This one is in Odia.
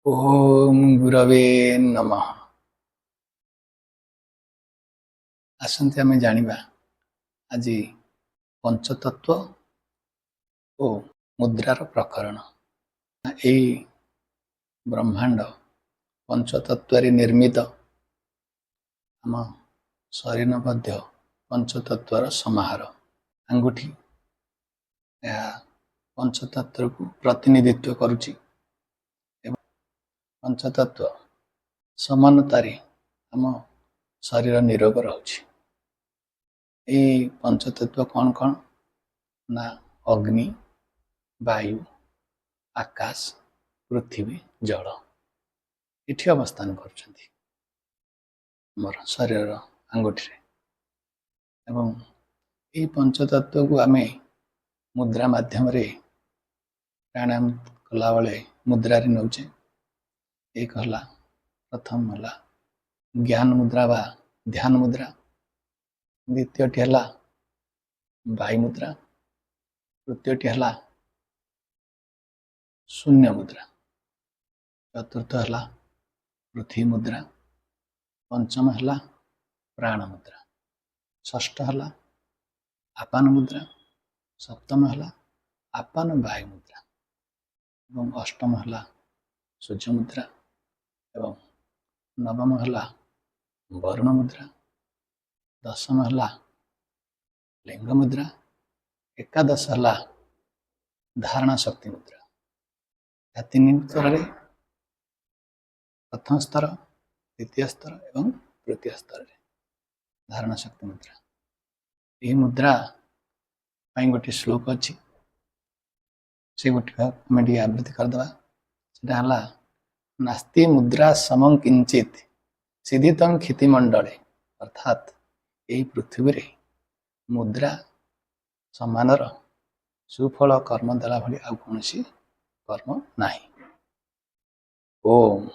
ଓମ୍ ଗୁରବେ ନମଃ। ଆସନ୍ତୁ ଆମେ ଜାଣିବା ଆଜି ପଞ୍ଚତତ୍ତ୍ୱ ଓ ମୁଦ୍ରାର ପ୍ରକରଣ। ଏଇ ବ୍ରହ୍ମାଣ୍ଡ ପଞ୍ଚତତ୍ତ୍ୱରେ ନିର୍ମିତ। ଆମ ଶରୀର ମଧ୍ୟ ପଞ୍ଚତତ୍ତ୍ୱର ସମାହାର। ଆଙ୍ଗୁଠି ଏହା ପଞ୍ଚତତ୍ତ୍ୱକୁ ପ୍ରତିନିଧିତ୍ୱ କରୁଛି ଏବଂ ପଞ୍ଚତତ୍ତ୍ୱ ସମାନତାରେ ଆମ ଶରୀର ନିରୋଗ ରହୁଛି। ଏଇ ପଞ୍ଚତତ୍ତ୍ୱ କ'ଣ କ'ଣ ନା ଅଗ୍ନି, ବାୟୁ, ଆକାଶ, ପୃଥିବୀ, ଜଳ ଏଠି ଅବସ୍ଥାନ କରୁଛନ୍ତି ଆମର ଶରୀରର ଆଙ୍ଗୁଠିରେ। ଏବଂ ଏଇ ପଞ୍ଚତତ୍ତ୍ୱକୁ ଆମେ ମୁଦ୍ରା ମାଧ୍ୟମରେ ପ୍ରାଣାୟାମ କଲାବେଳେ ମୁଦ୍ରାରେ ନେଉଛେ। ଏକ ହେଲା, ପ୍ରଥମ ହେଲା ଜ୍ଞାନ ମୁଦ୍ରା ବା ଧ୍ୟାନ ମୁଦ୍ରା, ଦ୍ୱିତୀୟଟି ହେଲା ବାୟୁ ମୁଦ୍ରା, ତୃତୀୟଟି ହେଲା ଶୂନ୍ୟ ମୁଦ୍ରା, ଚତୁର୍ଥ ହେଲା ପୃଥିବୀ ମୁଦ୍ରା, ପଞ୍ଚମ ହେଲା ପ୍ରାଣ ମୁଦ୍ରା, ଷଷ୍ଠ ହେଲା ଆପାନ ମୁଦ୍ରା, ସପ୍ତମ ହେଲା ଆପାନ ବାୟୁ ମୁଦ୍ରା ଏବଂ ଅଷ୍ଟମ ହେଲା ସୂର୍ଯ୍ୟ ମୁଦ୍ରା ଏବଂ ନବମ ହେଲା ବରୁଣ ମୁଦ୍ରା, ଦଶମ ହେଲା ଲିଙ୍ଗ ମୁଦ୍ରା, ଏକାଦଶ ହେଲା ଧାରଣା ଶକ୍ତି ମୁଦ୍ରା। ଏହା ତିନି ସ୍ତରରେ, ପ୍ରଥମ ସ୍ତର, ଦ୍ୱିତୀୟ ସ୍ତର ଏବଂ ତୃତୀୟ ସ୍ତରରେ ଧାରଣା ଶକ୍ତି ମୁଦ୍ରା। ଏହି ମୁଦ୍ରା ପାଇଁ ଗୋଟିଏ ଶ୍ଲୋକ ଅଛି, ସେ ଗୋଟିକ ଆମେ ଟିକେ ଆବୃତ୍ତି କରିଦେବା। ସେଟା ହେଲା ନାସ୍ତି ମୁଦ୍ରା ସମଂ କିଞ୍ଚିତ ସିଦ୍ଧିତଂ କ୍ଷିତିମଣ୍ଡଳେ। ଅର୍ଥାତ୍ ଏହି ପୃଥିବୀରେ ମୁଦ୍ରା ସମାନର ସୁଫଳ କର୍ମ ଦେଲା ଭଳି ଆଉ କୌଣସି କର୍ମ ନାହିଁ। ଓମ୍।